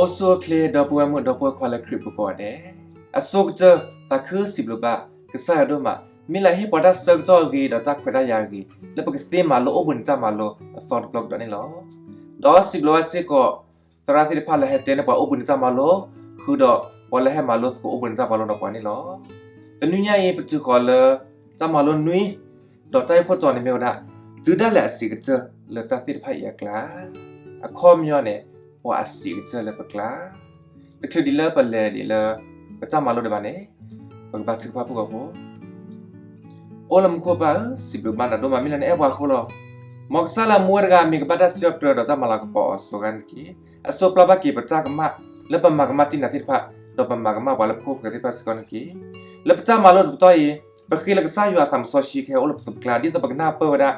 အိၣ်ဆူၣ်အိၣ်ချ့ ဒီပုၢ်ဝဲၢ်မုၣ်ဒီပုၢ်ဝဲၢ်ခွါလၢခရံာ်ပူၤကိးဂၤဒဲး, အဆိကတၢၢ် သးခုစံးဘျုးဘၣ်ကစၢ်ယွၤဒိၣ်မး, မ့ၢ်လၢအဟ့ၣ်ပှၤတၢ်ဆၢကတီၢ်အဂ့ၤဒီးတၢ်ခွဲးတၢ်ယာ်အဂ့ၤ လၢပကသ့မၤလိအိၣ်ဘှံးနံၤတၢ်မၤလိအသီတဘျီကဒီးန့ၣ်လီၤ. ဒီးစံးဘျုးဘၣ်စ့ၢ်ကီး သရၣ်သ့ၣ်တဖၣ်လၢဟဲတဲန့ၢ်ပှၤအိၣ်ဘှံးနံၤတၢ်မၤလိ, ဃုာ်ဒီးပှၤလၢဟဲမၤလိသကိးအိၣ်ဘှံးနံၤတၢ်မၤလိဒီးပှၤန့ၣ်လီၤ. တနွံညါအံၤ ပတုၤဃီၤလၢ တၢ်မၤလိနွံ, ဒီးတၢ်ဂ့ၢ်ခိၣ်တီန့ၣ်မ့ၢ်ဝဲဒၣ် တုၤဒၣ်လဲာ်အစံးကတၢၢ်လၢတၢ်သ့ၣ်တဖၣ်အံၤအကျါ, အခီပညီန့ၣ် ပှၤအစံးကတၢၢ်လၢပကျါ, တချုးဒံးလၢပလဲၤဒံးလၢ ပတၢ်မၤလိဒံးဘၣ်န့ၣ်, ပကဘါထုကဖၣ်ဖုၣ်ကိာ်ဖိ အိၣ်လၢမူခိၣ်ပၢ်ဧၢ, စံးဘျုးဘၣ်နၤဒိၣ်မး မ့ၢ်လၢနအဲၣ်ပှၤအဃိလီၤ. မ်ကစၢ်လၢအမူဝဲတဂၤ မ့ၢ်ကဘၣ်တၢ်စံးထီၣ်ပတြၢၤဒီးတၢ်မၤလၤကပီၤအီၤစှၤဂၤန့ၣ်တက့ၢ်. အစိပျၢ်ဘၣ်က့ၤပတၢ်ကမၣ် လၢပမၤကမၣ်တံၢ်နၤသ့ၣ်တဖၣ်, ဒီးပမၤကမၣ်ပှၤလၢပခိၣ်ပဃၢၤသ့ၣ်တဖၣ်စ့ၢ်ကီးန့ၣ်တက့ၢ်. လၢပတၢ်မၤလိတပတီၢ်အံၤ, ပဃ့လၢကစၢ်ယွၤအသးစီဆှံကဟဲအိၣ်လၢပကကျါ ဒ်သိးပကနၢ်ပၢၢ်ဝဲဒၣ်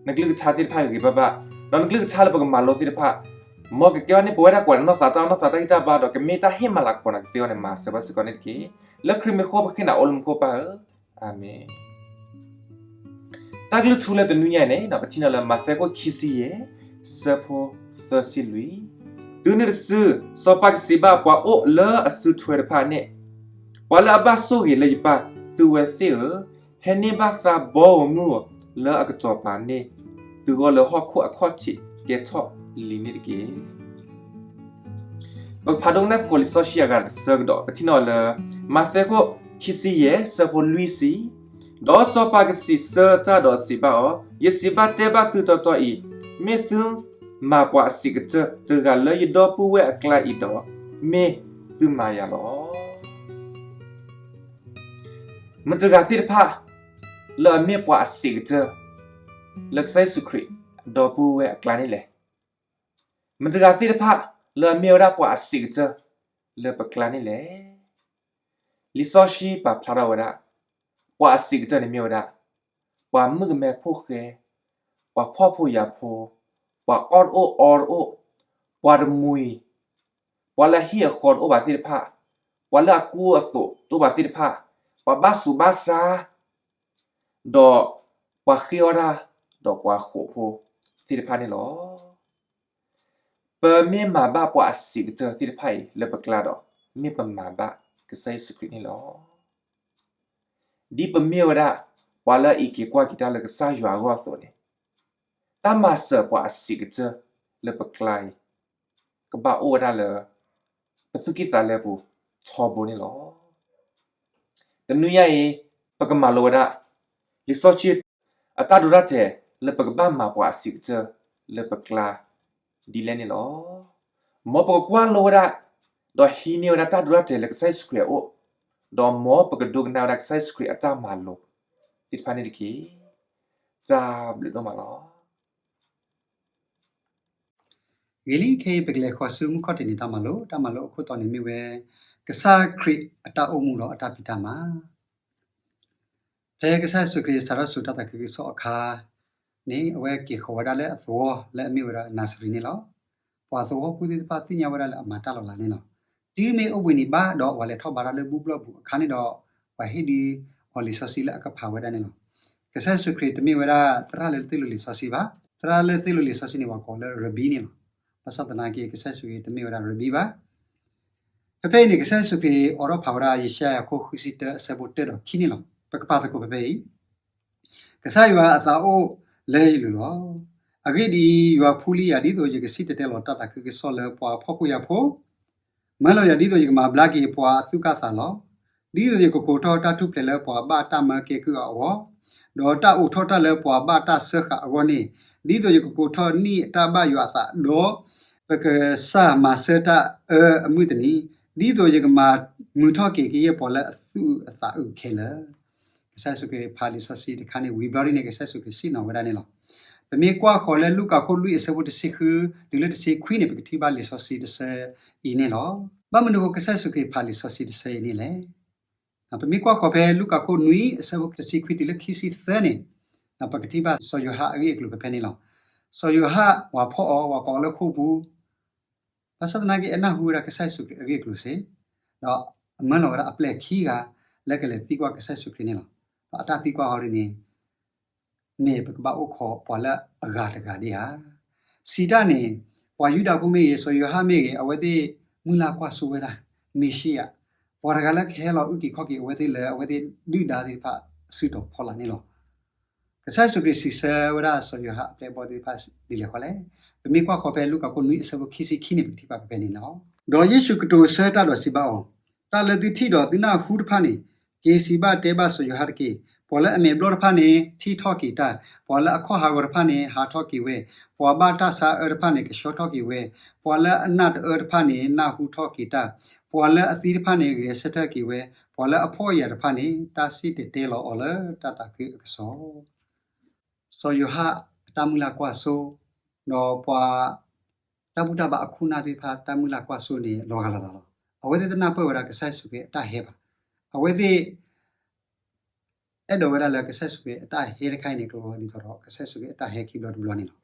နကလုၢ်ကထါသ့ၣ်တဖၣ်ဂ့ၤဂ့ၤဘၣ်ဘၣ်, ဒီးနကလုၢ်ကထါလၢပကမၤလိသ့ၣ်တဖၣ် မ်ကကဲထီၣ်န့ၢ်ပဝဲဒၣ်ကွၢ်နီၢ်သးတၢ်အီၣ်နီၢ်သးတၢ်ဂံၢ်တၢ်ဘါဒီး ကမ့ၢ်တၢ်ဟ့ၣ်မၤလၤကပီၤနၤကသ့အဂီၢ်န့ၣ် မၤစၢၤဘၣ်စ့ၢ်ကီးန့ၣ်တက့ၢ်. လၢခရံာ်မံၤအဃိပဃ့နၤအိၣ်လၢမူခိၣ်ပၢ်ဧၢ, အၤမ့ၣ်. တၢ်ကလုၢ်ထူလၢတနွံညါအံၤန့ၣ် ပထံၣ်န့ၢ်လၢမးသဲခိၣ်ခံဆံယဲၢ် ဆၢဖိသၢဆံလွံၢ်, တုၤနုၤတစု စီၤပၤကစံးဘၣ်ပှၤအိၣ်လၢအစုထွဲတဖၣ်န့ၣ်, ပှၤလၢအဘၣ်ဆိၣ်ဂ့ၤလၢယပၢ်သုဝဲသ့ၣ်ဧၢ, ဟဲန့ၢ်ဘၣ်သးဘီဧိၤမုၢ်ဧိၤလၢအကတီၤပာ်န့ၢ်သုဂီၢ်လၢဟီၣ်ခိၣ်အခီၣ်ထံးကဲထီၣ်လံၤန့ၣ်တက့ၢ်. ပကဖးဒိကနၣ်သကိးလံာ်စီဆှံအဂၤတဆၢကဒီး ပထံၣ်န့ၢ်အီၤလၢ မးသဲခိၣ်ခံဆံယဲၢ် ဆၢဖိလွံၢ်ဆံ, ဒီးစီၤပၤကစံးဆၢတၢ်ဒီးစံးဘၣ်အီၤ, ယစံးဘၣ်တဲဘၣ်သုတီတီအံၤ, မ့ၢ်သုမၤပှၤအစံးကတၢၢ်တဂၤလၢယဒီပုၢ်ဝဲၢ်အကျါအံၤဒီး, မ့ၢ်သုမၤယၤလီၤ. မတၤတဂၤသ့ၣ်တဖၣ် လၢအမ့ၢ်ပှၤအစံးကတၢၢ် လၢကစၢ်ယ့ၣ်ၡူးခရံာ်အဒီပုၢ်ဝဲၢ်အကျါန့ၣ်လဲၣ်. မတၤတဂၤသ့ၣ်တဖၣ် လၢအမ့ၢ်ဝဲဒၣ်ပှၤအစံးကတၢၢ် လၢပကျါန့ၣ်လဲၣ်. လံာ်စီဆှံပာ်ဖျါထီၣ်ဝဲဒၣ် ပှၤအစံးကတၢၢ်န့ၣ်မ့ၢ်ဝဲဒၣ် ပှၤမုၣ်ကမဲဖိဃဲ, ပှၤဖှီၣ်ဖိယာ်ဖိ, ပှၤအီၣ်တအိၣ်အီတအိၣ်, ပှၤတမှံၤ, ပှၤလၢအဟံၣ်အဃီတအိၣ်ဘၣ်သ့ၣ်တဖၣ်, ပှၤလၢအကူအသိးတအိၣ်ဘၣ်သ့ၣ်တဖၣ်, ပှၤဘၣ်ဆူးဘၣ်ဆါ ဒီးပှၤဃ့အီၣ်တၢ် ဒီးပှၤဃိးဖိသ့ၣ်တဖၣ်န့ၣ်လီၤ. ပမ့ၢ်မၤဘၣ်ပှၤအစံးကတၢၢ်သ့ၣ်တဖၣ်အံၤလၢပကျါဒီး မ့ၢ်ပမၤဘၣ်ကစၢ်ယ့ၣ်ၡူးခရံာ်န့ၣ်လီၤ. ဒ်ပမ့ၢ်ဝဲဒၣ် ပှၤလၢအအံးက့ၤကွၢ်က့ၤတၢ်လၢကစၢ်ယွၤအဂီၢ်အသိးန့ၣ်, တၢ်မၤစၢၤပှၤအစံးကတၢၢ်လၢပကျါအံၤ ကဘၣ်အိၣ်ဝဲဒၣ်လၢ ပသူၣ်ကံၢ်သးလဲပူၤထီဘိန့ၣ်လီၤ. တနွံညါအံၤ ပကမၤလိဝဲဒၣ် လံာ်စီဆှံအတၢ်ဒိတၢ်တဲာ်လၢပကဘၣ်မၤပှၤအစံးကတၢၢ်လၢပကျါဒ်လဲၣ်န့ၣ်လီၤ. မ်ပကကွၢ်လိဝဲဒၣ် ဒီးဟံးန့ၢ်ဝဲဒၣ်တၢ်ဒိတၢ်တဲာ်လၢကစၢ်ယ့ၣ်ၡူးခရံာ်အအိၣ်, ဒီးမ်ပကဒိကနၣ်ဝဲဒၣ်ကစၢ်ယ့ၣ်ၡူးခရံာ်အတၢ်မၤလိသ့ၣ်တဖၣ်န့ၣ်တက့ၢ်. တၢ်ဘျုးဒိၣ်မးလီၤ. ဂ့ၤလံ ခဲအံၤပကလဲၤဃီၤဆူမုၢ်ခီၣ်ထံးန့ၣ်တၢ်မၤလိ, တၢ်မၤလိအခိၣ်တီန့ၣ်မ့ၢ်ဝဲ ကစၢ်ခရံာ်အတၢ်အိၣ်မူဒီးအတၢ်ဖံးတၢ်မၤ. ဖဲကစၢ်ယ့ၣ်ၡူးခရံာ်စးထီၣ်ဆူတၢ်သးခုကစီၣ်အခါန့ၣ် အဝဲက့ၤဃီၤဝဲဒၣ်လၢအသဝီလၢအမ့ၢ်ဝဲဒၣ်နၤစရ့းန့ၣ်လီၤ. ပှၤသဝီဖိသ့ၣ်တဖၣ်သ့ၣ်ညါဝဲဒၣ်လၢအမၤတၢ်လီၤလးန့ၣ်လီၤ. တုၤမ့ၢ်အိၣ်ဘှံးနံၤဘၣ်ဒီးပှၤလဲၤထီၣ်ဘါထီၣ်လၢဘူၣ်ဘျီၣ်ပူၤအခါန့ၣ်ဒီး ပှၤဟ့ၣ်ဒုးအီၤလံာ်စီဆှံလၢအကဖးဝဲဒၣ်န့ၣ်လီၤ. ကစၢ်ယ့ၣ်ၡူးခရံာ်တမ့ၢ်ဝဲဒၣ်သရၣ်လၢသ့ၣ်လိာ်လံာ်စီဆှံဘၣ်, သရၣ်လၢသ့ၣ်လိာ်လံာ်စီဆှံန့ၣ် ပှၤကိးလၢရဘံန့ၣ်လီၤ. ဘၣ်ဆၣ်သနာ်က့ ကစၢ်ယ့ၣ်ၡူးခရံာ်တမ့ၢ်ဝဲဒၣ်ရဘံဘၣ်. ဖဲဖဲအံၤန့ၣ် ကစၢ်ယ့ၣ်ၡူးခရံာ်အိးထီၣ်ဖးဝဲဒၣ်ယၡါယၤခိၣ်ဃုဆံတၢအဆၢဖိတၢဒီးခံန့ၣ်လီၤ. ပကဖးသကိးဖဲဖဲအံၤ ကစၢ်ယွၤအသးအိၣ်လၢယလိၤလီၤ. အဂ့ၢ်ဒ်အံၤ, ယွၤဖှူလံယၤ ဒ်သိးယကစံၣ်တဲၤတဲလီၤတၢ်သးခုကစီၣ်လၢပှၤဖှီၣ်ဖိယာ်ဖိ, မၢလီၤယၤ ဒ်သိးယကမၤဘျါက့ၤပှၤအသူၣ်ကၢ်သးလီၤ. ဒ်သိးယကကိးထီၣ်တၢ်ထူၣ်ဖျဲးလၢပှၤဘၣ်တၢ်မၢကဲကုၢ်အဂီၢ်, ဒီးတၢ်အိးထီၣ်တၢ်လၢပှၤဘၣ်တၢ်စၢဃာ်အဂီၢ်န့ၣ်, ဒ်သိးယကကိးထီၣ်နံၣ်အတၢ်ဘၣ်ယွၤအသး, ဒီးပကစၢ်မၤဆၢတၢ်အၢအမုၢ်တနံၤ, ဒ်သိးယကမၤမုာ်ထီၣ်က့ၤကယဲၢ်ပှၤလၢအသူၣ်အသးအုးခဲလၢာ်. ကစၢ်ယ့ၣ်ၡူးခရံာ်ဖးလံာ်စီဆှံတခါန့ၣ် ဝံၤဘျီဒ်န့ၣ် ကစၢ်ယ့ၣ်ၡူးခရံာ်ဆ့ၣ်နီၤဝဲဒၣ်န့ၣ်လီၤ. ပမ့ၢ်ကွၢ်ဃီၤလၢလူၤကၣ်ခိၣ်လွံၢ်အဆၢဖိတဆံဃု တုၤလၢတဆံခွံန့ၣ် ပကထံၣ်ဘၣ်လံာ်စီဆှံတဆၢအံၤန့ၣ်လီၤ. ဘၣ်မနုၤအဃိကစၢ်ယ့ၣ်ၡူးခရံာ်ဖးလံာ်စီဆှံတဆၢအံၤန့ၣ်လဲၣ်. ပမ့ၢ်ကွၢ်ဃီၤဖဲလူၤကၣ်ခိၣ်နွံအဆၢဖိတဆံခွံတုၤလၢခံဆံသၢန့ၣ်, ပကထံၣ်ဘၣ်စီၤယိၤဟၣ်အဂ့ၢ်အကျိၤဖဲဖဲန့ၣ်လီၤ. စီၤယိၤဟၣ်ဝၤဖီၣ်အီၤ ဝၤပာ်အီၤလၢဃိာ်ပူၤ, ဘၣ်ဆၣ်သနာ်က့အနၢ်ဟူဝဲဒၣ်ကစၢ်ယ့ၣ်ၡူးခရံာ်အဂ့ၢ်အကျိၤစ့ၢ်, ဒီးအမၢလီၤဝဲဒၣ်အပျဲၢ်ခံဂၤ လၢကလဲၤသံကွၢ်ကစၢ်ယ့ၣ်ၡူးခရံာ်န့ၣ်လီၤ. ဒီးအတၢ်သံကွၢ်ဟီဒ်န့ၣ် မ့ၢ်ပကဘၣ်အိၣ်ခိးပှၤလၢအဂၤတဂၤဒံးဧါ. စံးတၢ်န့ၣ် ပှၤယူဒၤဖိမ့ၢ်ဂ့ၤ စီၤယိၤဟၣ်မ့ၢ်ဂ့ၤ အဝဲသ့ၣ် မုၢ်လၢ်ကွၢ်စိဝဲဒၣ် မ့ၣ်ၡံအၤ, ပှၤတဂၤလၢကဟဲလီၤအုၣ်က့ၤခီၣ်က့ၤအဝဲသ့ၣ်လၢအဝဲသ့ၣ်ဒုၣ်ဒါသ့ၣ်တဖၣ်အစုတီၤဖီလာ်န့ၣ်လီၤ. ကစၢ်ယ့ၣ်ၡူးခရံာ်စံးဆၢဝဲဒၣ်စီၤယိၤဟၣ်အပျဲၢ်အဘီၣ်သ့ၣ်တဖၣ်ဒ်လဲၣ်ဃီလဲၣ်. ပမ့ၢ်ကွၢ်ဃီၤဖဲလူၤကၣ်ခိၣ်နွံအဆၢဖိခံဆံခံန့ၣ် ပကထံၣ်ဘၣ်ဖဲန့ၣ်လီၤ. ဒီးယ့ၣ်ၡူးကတိၤဆၢတၢ်ဒီးစံးဘၣ်အီၤ, တၢ်လၢသုထံၣ်ဒီးသုနၢ်ဟူတဖၣ်န့ၣ်, က့ၤစံးဘၣ်တဲဘၣ်စီၤယိၤဟၣ်တက့ၢ်. ပှၤလၢအမဲာ်ဘျီၣ်တဖၣ်န့ၣ် ထံၣ်ထီၣ်က့ၤတၢ်, ပှၤလၢအခီၣ်ဟးဂီၤတဖၣ်န့ၣ် ဟးထီၣ်က့ၤဝဲ, ပှၤဘၣ်တၢ်ဆါအၢတဖၣ်န့ၣ် ကဆှီထီၣ်က့ၤဝဲ, ပှၤလၢအနၢ်တအၢတဖၣ်န့ၣ် နၢ်ဟူထီၣ်က့ၤတၢ်, ပှၤလၢအသံတဖၣ်န့ၣ် ဂဲၤဆၢထၢၣ်က့ၤဝဲ, ပှၤလၢအဖှီၣ်ယာ်တဖၣ်န့ၣ် တၢ်စံၣ်တဲၤတဲလီၤအီၤလၢတၢ်သးခုအကစီၣ်. စီၤယိၤဟၣ်အတၢ်မုၢ်လၢ်ကွၢ်စိ, ဒီးပှၤတၢ်ဘူၣ်တၢ်ဘါအခိၣ်နၢ်သ့ၣ်တဖၣ် တၢ်မုၢ်လၢ်ကွၢ်စိန့ၣ် လီၤဂာ်လိာ်သးလီၤ. အဝဲသ့ၣ်တနၢ်ပၢၢ်ဝဲဒၣ်ကစၢ်ယ့ၣ်ၡူးခရံာ်အတၢ်ဟဲဘၣ်. အဝဲသ့ၣ်အဲၣ်ဒိးဝဲဒၣ်လၢကစၢ်ယ့ၣ်ၡူးခရံာ်အတၢ်ဟဲတခါအံၤန့ၣ် ကလီၤဒ်သိးဒီး ကစၢ်ယ့ၣ်ၡူးခရံာ်အတၢ်ဟဲခံဘျီတဘျီန့ၣ်လီၤ.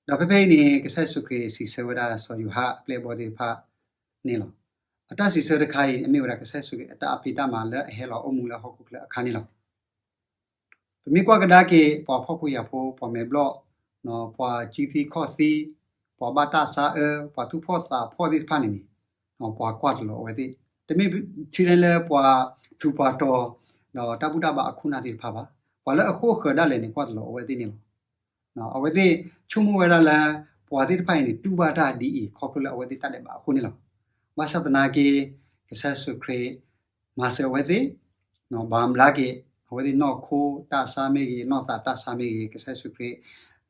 ဒီးဖဲဖဲအံၤန့ၣ် ကစၢ်ယ့ၣ်ၡူးခရံာ်စံးဆၢဝဲဒၣ်စီၤယိၤဟၣ်အပျဲၢ်အဘီၣ်သ့ၣ်တဖၣ်န့ၣ်လီၤ. အတၢ်စံးဆၢတခါအံၤ အမ့ၢ်ဝဲဒၣ်ကစၢ်ယ့ၣ်ၡူးခရံာ်အတၢ်အဖံးတၢ်မၤလၢအဟဲလီၤအိၣ်မူလၢဟီၣ်ခိၣ်ချၢအခါန့ၣ်လီၤ. ပမ့ၢ်ကွၢ်ကဒါက့ၤ ပှၤဖှီၣ်ဖိယာ်ဖိ, ပှၤမဲာ်ဘျီၣ်, ပှၤကၠံသံခီၣ်သံ, ပှၤဘၣ်တၢ်ဆါအၢ, ပှၤသူၣ်ဖှီၣ်သးဖှီၣ်သ့ၣ်တဖၣ်န့ၣ်န့ၣ်, ပှၤကွၢ်တလီၤအဝဲသ့ၣ်, တမ့ၢ်ထဲလၢပှၤထူးပှၤတီၤ, ဒီးတၢ်ဘူၣ်တၢ်ဘါအခိၣ်နၢ်သ့ၣ်တဖၣ်ဘၣ်. ပှၤလၢအဃိၣ်ဃၢၤဒၣ်လဲာ်န့ၣ် ကွၢ်တလီၤအဝဲသ့ၣ်န့ၣ်လီၤ. အဝဲသ့ၣ်ဆိကမိၣ်ဝဲဒၣ်လၢ ပှၤသ့ၣ်တဖၣ်အံၤန့ၣ် တူၢ်ဘၣ်တၢ်ဒ်အံၤ ခီဖျိလၢအဝဲသ့ၣ်တၢ်ဒဲးဘးအဃိန့ၣ်လီၤ. ဘၣ်ဆၣ်သနာ်က့ ကစၢ်ယ့ၣ်ၡူးခရံာ် မၤစၢၤအဝဲသ့ၣ်, ဘၣ်မၤဘျါက့ၤ အဝဲသ့ၣ်နီၢ်ခိတၢ်ဆါမ့ၢ်ဂ့ၤ, နီၢ်သးတၢ်ဆါမ့ၢ်ဂ့ၤ, ကစၢ်ယ့ၣ်ၡူးခရံာ်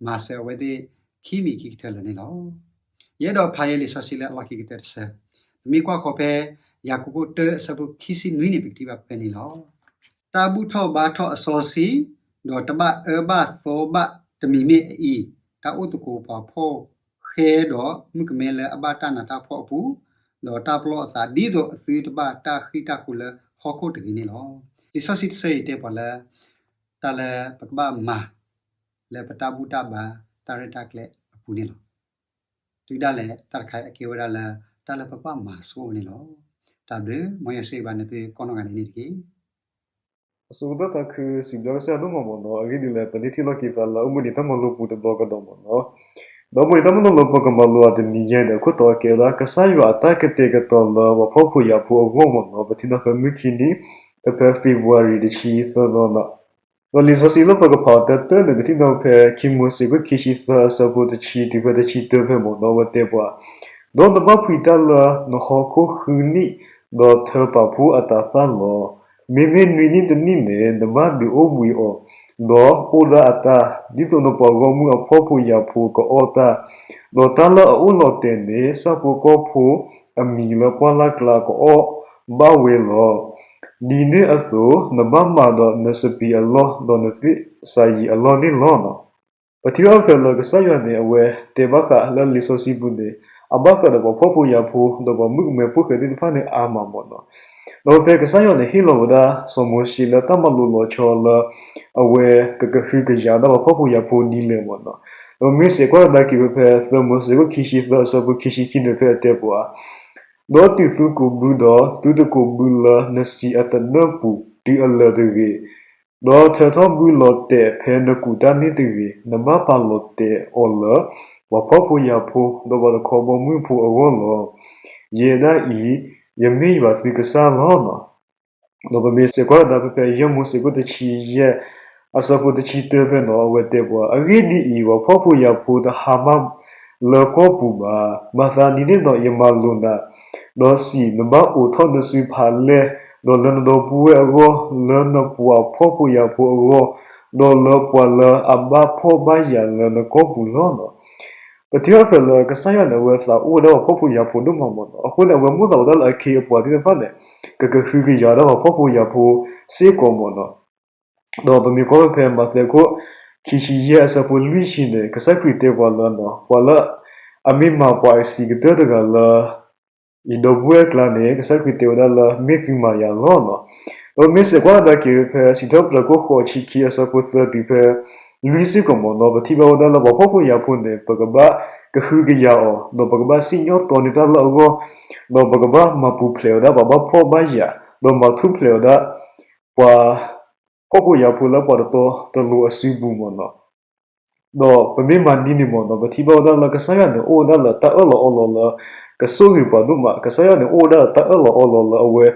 မၤစၢၤအဝဲသ့ၣ် ခံမံၤခံကတၢၢ်လၢာ်န့ၣ်လီၤ. ယအဲၣ်ဒိးဖးယဲလံာ်စီဆှံလၢအလီၢ်ခံကတၢၢ်တဆၢ, ပမ့ၢ်ကွၢ်ဃီၤဖဲ ယၤကိာ်ခိၣ်တၢအဆၢဖိခံဆံနွံန့ၣ် ပကထံၣ်ဘၣ်ဖဲန့ၣ်လီၤ. တၢ်ဘူၣ်ထီၣ်ဘါထီၣ်အစီဆှံ, ဒီးတဘၣ်အၢဘၣ်သီဘၣ်တမံၤမ့ၢ်အအံၤ, တၢ်အိၣ်သကိးပှၤဖှီၣ်ဃဲဒီးမုၣ်ကမဲလၢအဘၣ်တၢ်နးတၢ်ဖှီၣ်အပူၤ, ဒီးတၢ်ပလီၢ်အသးဒ်သိးအသုတဘၣ်တၢ်ဃံးတၢ်ဃူလၢဟီၣ်ခိၣ်တဂ့ၤန့ၣ်လီၤ. လံာ်စီဆှံတဆၢအံၤတဲပှၤလၢ တၢ်လၢပကဘၣ်မၤ လၢပတၢ်ဘူၣ်တၢ်ဘါတၢ်ရဲၣ်တၢ်ကျဲၤအပူၤန့ၣ်လီၤ. တုၤဒၣ်လဲာ်တၢ်တခါအံၤအကဲဝဲဒၣ်လၢ တၢ်လၢပကဘၣ်မၤဆိန့ၣ်လီၤ. တၢ်ဘျုး မ်ယွၤဆိၣ်ဂ့ၤဘၣ်နသုကိးနီၢ်ဂၤဒဲးန့ၣ်တက့ၢ်. အဆိကတၢၢ်သးခုစံးဘျုးကစၢ်ယွၤဒိၣ်မးမ့ၢ်နီၢ်, အဂ့ၢ်ဒ်လဲၣ် ပန့ၢ်ထံၣ်လိာ်က့ၤသးလၢအိၣ်ဘှံးနံၤတၢ်မၤလိပူၤတဘျီကဒီးမ့ၢ်နီၢ်, ဒီးအိၣ်ဘှံးနံၤတၢ်မၤလိလၢပကမၤလိအီၤတနံၤညါဒီး အခိၣ်တီအကဲဝဲဒၣ် ကစၢ်ယွၤအတၢ်ကတဲာ်ကတီၤလၢပှၤဖှီၣ်ဖိယာ်ဖိအဂီၢ်မ့ၢ်နီၢ်, ပထံၣ်န့ၢ်ဖဲမုၢ်ခံနံၤ ဖဲ February တဆံသၢသီနီၢ် ဒီးလံာ်စီဆှံလၢပကဖးအီၤတၢတၢန့ၣ် ပထံၣ်န့ၢ်ဖဲခံမိၤၡ့ခိၣ်ခံဆံသၢအဆၢဖိတဆံတုၤဖဲတဆံတၢဖဲမ့ၢ်နီၢ်, အဝဲတဲပှၤ, ဒီးနဘၣ်ဖှံတၢ်လၢနဟီၣ်ခိၣ်ဃုနံၣ်, ဒီးထၢပာ်ဖှိၣ်အတၤသၣ်လီၤ. မ့မ့ၢ်နွံနံၣ်တနံၣ်န့ၣ် နဘၣ်ဒုးအိၣ်ဘှံးအီၤ, ဒီးအိၣ်ဒၣ်အတၢ်, ဒ်သိးနပှၤဂီၢ်မုၢ်အဖှီၣ်ဖိယာ်ဖိကအီၣ်တၢ်, ဒီးတၢ်လၢအအိၣ်လီၤတဲာ်န့ၣ် ဆၣ်ဖိကီၢ်ဖိအမံၤလၢပှၢ်လၢ်ကျါကအီၣ်ဘၣ်ဝဲလီၤ. ဒ်န့ၣ်အသိး နဘၣ်မၤဒီးနစပံးအလီၢ် ဒီးနသ့ၣ်စၤယံၤအလီၢ်န့ၣ်လီၤ. ပထံၣ်ဘၣ်ဖဲလၢကစၢ်ယွၤန့ၣ် အဝဲတဲဘၣ်ဃးလၢလံာ်စီဆှံပူၤန့ၣ် အဘၣ်ဃးဒီးပှၤဖှီၣ်ဖိယာ်ဖိ ဒီးပှၤမုၣ်ကမဲဖိဃဲသ့ၣ်တဖၣ်န့ၣ်အါမးမ့ၢ်နီၢ်, ဒီးဖဲကစၢ်ယွၤန့ၣ် ဟ့ၣ်လီၤဝဲဒၣ်စီၤမိၤၡ့လၢတၢ်မၤလိလီၤဆီလၢ အဝဲကကဟုကယာ်ဒၣ်ပှၤဖှီၣ်ဖိယာ်ဖိဒ်လဲၣ်မ့ၢ်နီၢ်, ဒီးမ့ၢ်စဲးကွၢ်ဒၣ်က့ၤဝဲဖဲ သၢမိၤၡ့ခိၣ်ခံဆံသၢအဆၢဖိခံဆံခံန့ၣ် ဖဲအတဲပှၤ, ဒီးတုၤသုကိးဘုဒီး သုတကိးဘုလၢနစံးအသနၢၣ်ပူၤတုၤအလၢာ်တဂ့ၤ, ဒီးထၢထီၣ်ဘုလီၤတဲာ်ဖဲနကူးတၢ်န့ၣ်တဂ့ၤ, နဘၣ်ပာ်လီၤတဲာ်အီၤလၢ ပှၤဖှီၣ်ဖိယာ်ဖိ ဒီးပှၤတခီဘီမုၢ်ဖိအဂီၢ်လီၤ. ယဲဒၣ်အံၤ ယမ့ၢ်ယွၤသုကစၢ်လီၤ. ဒီးပမ့ၢ်စဲးကွၢ်ဒၣ်ဖဲဖဲ ယဲၢ်မိၤၡ့ခိၣ်တဆံယဲၢ် အဆၢဖိတဆံတၢဖဲနီၢ် အဝဲတဲပှၤ, အဂ့ၢ်ဒ်အံၤ, ပှၤဖှီၣ်ဖိယာ်ဖိတဟါမၢ်လၢကီၢ်ပူၤဘၣ်. မၤသးဒ်န့ၣ်ဒီး ယမၤလိာ်နၤ, ဒီးစံး, နဘၣ်အိးထီၣ်နစုဖးလဲၢ်, ဒီးလၢနဒီပုၢ်ဝဲၢ်အဂီၢ်, လၢနပှၤဖှီၣ်ဖိယာ်ဖိအဂီၢ်, ဒီးလၢပှၤလၢအဘၣ်ဖှီၣ်ဘၣ်ယာ်လၢနကီၢ်ပူၤလီၤ. ပထံၣ်ဘၣ်ဖဲလၢကစၢ်ယွၤန့ၣ် အဝဲသးအိၣ်ဝဲဒၣ်ပှၤဖှီၣ်ဖိယာ်ဖိဒိၣ်မးမ့ၢ်နီၢ်, အဃိန့ၣ် အဝဲမိၣ်သးဝဲဒၣ်လၢအခ့အပှၤသ့ၣ်တဖၣ်န့ၣ် ကကဟုကယာ်ဒၣ်ပှၤဖှီၣ်ဖိယာ်ဖိစ့ၢ်ကီးမ့ၢ်နီၢ်. ဒီးပမ့ၢ်ကွၢ်ဖဲ မးသဲခိၣ်ခံဆံယဲၢ်အဆၢဖိလွံၢ်ဆံန့ၣ် ကစၢ်ခရံာ်တဲပှၤလၢနီၢ်, ပှၤလၢအမ့ၢ်မၤပှၤအဆံးကတၢၢ်တဂၤလၢ ယဒီပုၢ်ဝဲၢ်အကျါန့ၣ် ကစၢ်ခရံာ်တဲဝဲဒၣ်လၢ မ့ၢ်သုမၤယၤလီၤနီၢ်. ဒီးမ့ၢ်စဲးကွၢ်ဒၣ်က့ၤဖဲ စံးထီၣ်ပတြၢၤခိၣ်ဃိးဆံခံအဆၢဖိသၢတုၤဖဲ လွံၢ်စ့ၢ်ကီးမ့ၢ်နီၢ်, ပထံၣ်ဘၣ်ဝဲဒၣ်လၢပှၤဖှီၣ်ဖိယာ်ဖိန့ၣ် ပကဘၣ်ကဟုကယာ်အီၤ, ဒီးပကဘၣ်စံၣ်ညီၣ်တီန့ၢ်တၢ်လၢအဂီၢ်, ဒီးပကဘၣ်မၤပူၤဖျဲးဝဲဒၣ်ပှၤဘၣ်ဖှီၣ်ဘၣ်ယာ်, ဒီးမၤထူၣ်ဖျဲးဝဲဒၣ် ပှၤဖှီၣ်ဖိယာ်ဖိလၢပှၤတတီတလိၤအစုပူၤမ့ၢ်နီၢ်. ဒီးပမ့ၢ်မၤဒ်န့ၣ်မ့ၢ်နီၢ်, ပထံၣ်ဘၣ်ဝဲဒၣ်လၢကစၢ်ယွၤန့ၣ် အိၣ်ဝဲဒၣ်လၢတၢ်အၢၣ်လီၤအီလီၤလၢ ကဆိၣ်ဂ့ၤပှၤဒိၣ်မး, ကစၢ်ယွၤန့ၣ် အိၣ်ဝဲဒၣ်ဒီးတၢ်အၢၣ်လီၤအီလီၤလၢအဝဲ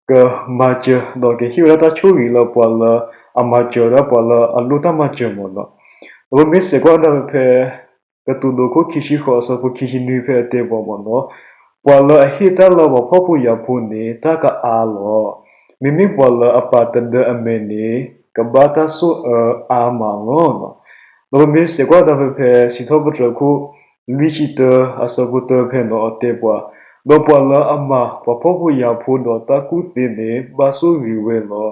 ကမၤစၢၤ ဒီးကဟ့ၣ်ဝဲဒၣ်တၢ်ဆိၣ်ဂ့ၤလၢပှၤလၢအမၤစၢၤဝဲဒၣ်ပှၤလၢအလိၣ်တၢ်မၤစၢၤ မ့ၢ်နီၤ. ဒီးပမ့ၢ်စဲးကွၢ်ဒၣ်ဖဲ ကတိၤဒိ ခိၣ်ခံဆံဃိး အဆၢဖိခံဆံနွံ ဖဲအတဲပှၤ မ့ၢ်နီၤ, ပှၤလၢအဟ့ၣ်တၢ်လၢပှၤဖှီၣ်ဖိယာ်ဖိန့ၣ် တၢ်ကအါလီၤ. မ့မ့ၢ်ပှၤလၢအပာ်တဒၢအမဲာ်န့ၣ် ကဘၣ်တၢ်ဆိၣ်အၢအါမးလီၤ. ဒီးပမ့ၢ်စဲးကွၢ်ဒၣ်ဖဲ ဖဲစံးထီၣ်ပတြၢၤ ခိၣ်လွံၢ်ဆံတၢ အဆၢဖိတၢ ဖဲန့ၣ် အတဲပှၤ, ဒီးပှၤလၢအမၤပှၤဖှီၣ်ဖိယာ်ဖိဒီးတၢ်ကူၣ်သ့န့ၣ် ဘၣ်ဆိၣ်ဂ့ၤဝဲလီၤ.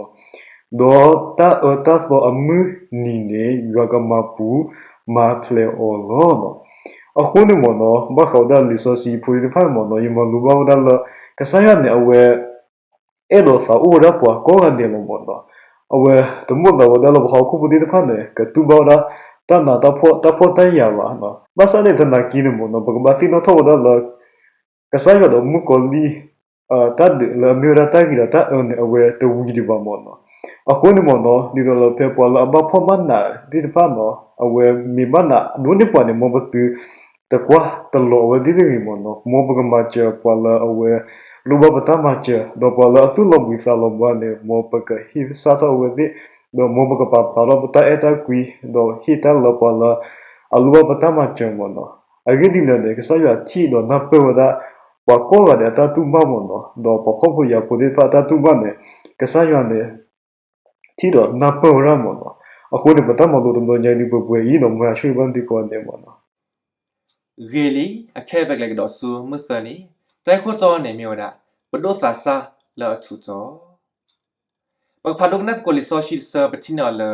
ဒီးတၢ်အၢတၢ်သီအမုၢ်နံၤန့ၣ် ယွၤကမၤပူၤမၤဖျဲးအီၤလီၤ. အဃိန့ၣ် မ့ၢ်နီၤ, ဘၣ်ဃးဝဲဒၣ်လံာ်စီဆှံဖိသ့ၣ်တဖၣ် မ့ၢ်နီၤ, ယမၤလိဘၣ်ဝဲဒၣ်လၢ ကစၢ်ယွၤန့ၣ် အဝဲ အဲၣ်ဒိးသးအိၣ်ဝဲဒၣ်ပှၤကိးဂၤဒဲးလီၤ မ့ၢ်နီၤ. အဝဲတမိၣ်သးဝဲဒၣ်လၢပှၤဟီၣ်ခိၣ်ဖိသ့ၣ်တဖၣ်န့ၣ် ကတူၢ်ဘၣ်ဝဲဒၣ် တၢ်နးတၢ်ဖှီၣ် တၢ်ဖှီၣ်တၢ်ယာ်ဘၣ်. ဘၣ်ဆၣ်န့ၣ် သနာ်က့န့ၣ် မ့ၢ်နီၤ, ပကဘၣ်သ့ၣ်နီၣ်ထီၣ်ဝဲဒၣ်လၢ ကစၢ်ယွၤဒီးမုၣ်ကီၤလံၢ် တၢ်ဒုးလၢအမ့ၢ်ဝဲဒၣ်တၢ်ဂ့ၤဒီးတၢ်အၢန့ၣ် အဝဲတဝံၤဒံးဘၣ် မ့ၢ်နီၤ. အဃိန့ၣ် မ့ၢ်နီၤ, ဒ်သိးလၢဖဲပှၤလၢအဘၣ်ဖှီၣ်ဘၣ်နးသ့ၣ်တဖၣ်နီၤ, အဝဲမ့ၢ်ဘၣ်နးဒိၣ်န့ၢ်ပှၤန့ၣ် မ်ပသုတကွၢ်တလီၤအဝဲသ့ၣ်တဂ့ၤ မ့ၢ်နီၤ, မ်ပကမၤစၢၤပှၤလၢအဝဲလိၣ်ဘၣ်ပတၢ်မၤစၢၤ, ဒီးပှၤလၢအသူၣ်လီၤဘှံးသးလီၤဘှါန့ၣ် မ်ပကဟ့ၣ်ဆၣ်ထီၣ်အဝဲသ့ၣ်, ဒီးမ်ပကပာ်ဖျါထီၣ်ပတၢ်အဲၣ်တၢ်ကွံ, ဒီးဟ့ၣ်တၢ်လၢပှၤလၢအလိၣ်ဘၣ်ပတၢ်မၤစၢၤ မ့ၢ်နီၤ. အဂ့ၢ်ဒ်လဲၣ်န့ၣ် ကစၢ်ယွၤထံၣ်ဒီးနၢ်ပၢၢ်ဝဲဒၣ် ပှၤကိးဂၤဒဲးအတၢ်တူၢ်ဘၣ် မ့ၢ်နီၤ, ဒီးပှၤဖှီၣ်ဖိယာ်ဖိသ့ၣ်တဖၣ်အတၢ်တူၢ်ဘၣ်န့ၣ် ကစၢ်ယွၤန့ၣ် ထံၣ်ဒီးနၢ်ပၢၢ်ဝဲဒၣ် မ့ၢ်နီၤ. အဃိန့ၣ် ပတၢ်မၤလိတဘျီညါဒ်ပှဲၤပှဲၤအံၤဒီး မ်ယွၤဆိၣ်ဂ့ၤဘၣ်သုကိးဂၤဒဲး မ့ၢ်နီၤ. ဂ့ၤလံ, အခဲအံၤပကလဲၤကဒီးဆူမုၢ်သၢနံၤ, တၢ်ဂ့ၢ်ခိၣ်တီန့ၣ်မ့ၢ်ဝဲဒၣ် ပဒိၣ်သးစၢ်လၢအထူးတီၤ ပကဖးဒိကနၣ်သကိးလံာ်စီဆှံတဆၢ ပထံၣ်န့ၢ်အီၤလၢ